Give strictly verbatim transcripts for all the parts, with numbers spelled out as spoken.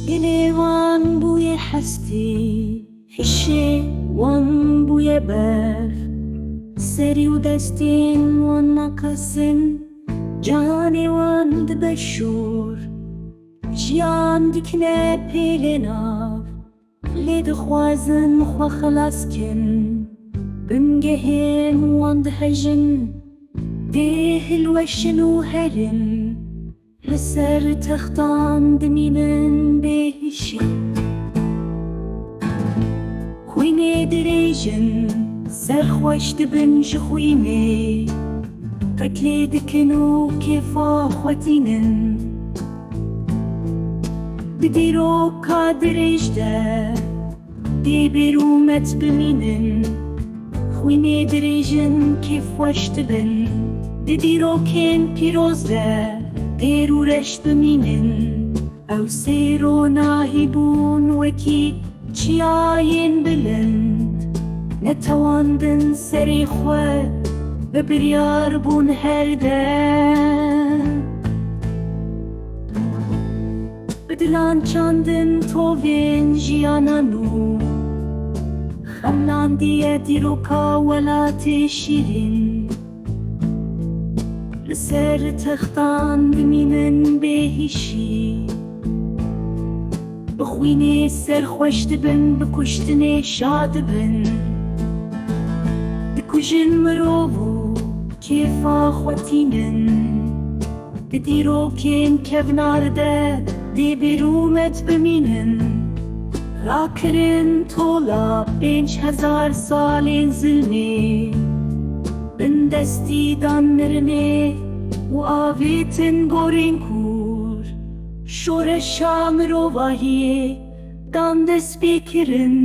Dilê wan bûye hestî, hişê wan bûye berf. Serî û destên wan maqasin, canê wan dibe şûr. Jiyan dikine pêlê nav, lê dixwazin xwe xilas kin. Bingehên wan dihejin, dê hilweşin û herin. Li ser textan dimînin bêhişî. Xwînê dirêjin, serxweş dibin ji xwînê. Qetlê dikin û kêfa xwe tînin. Di dîroka dirêj de dê bêrûmet bimînin. Xwînê dirêjin kêfweş dibin. Di dîrokên pîroz de dêr û reş bimînin. Ew sêr û nahî bûn wekî çiyayên bilind. Netewandin serê xwe bi biryar bûn her dem. Bi dilan çandin tovên jiyana nû. Xemlandiye dîroka welatê şîrîn. Li ser textan dimînin bêhişî. Bi xwînê serxweş dibin, bi kuştinê şa dibin. Dikujin mirov û kêfa xwe tînin. Di dîrokên kevnar de dê bêrûmet bimînin. Rakirin tola pênc hezar salên zilmê. Bindestî dan mirinê û avêtin gorên kûr. Şoreşa mirovahiyê dan destpêkirin.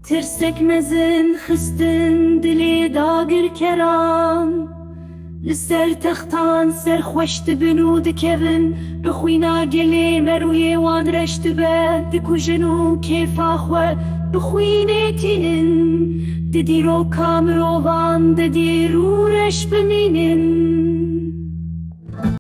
Tirsek mezin xistin dilê dagirkeran. Li ser textan serxweş dibin û dikevin. Bi xwîna gelê merûyê wan reş dibe. Dikujin û kêfa xwe bi xwînê tînin. Di dîroka mirovan de dêr û reş bimînin.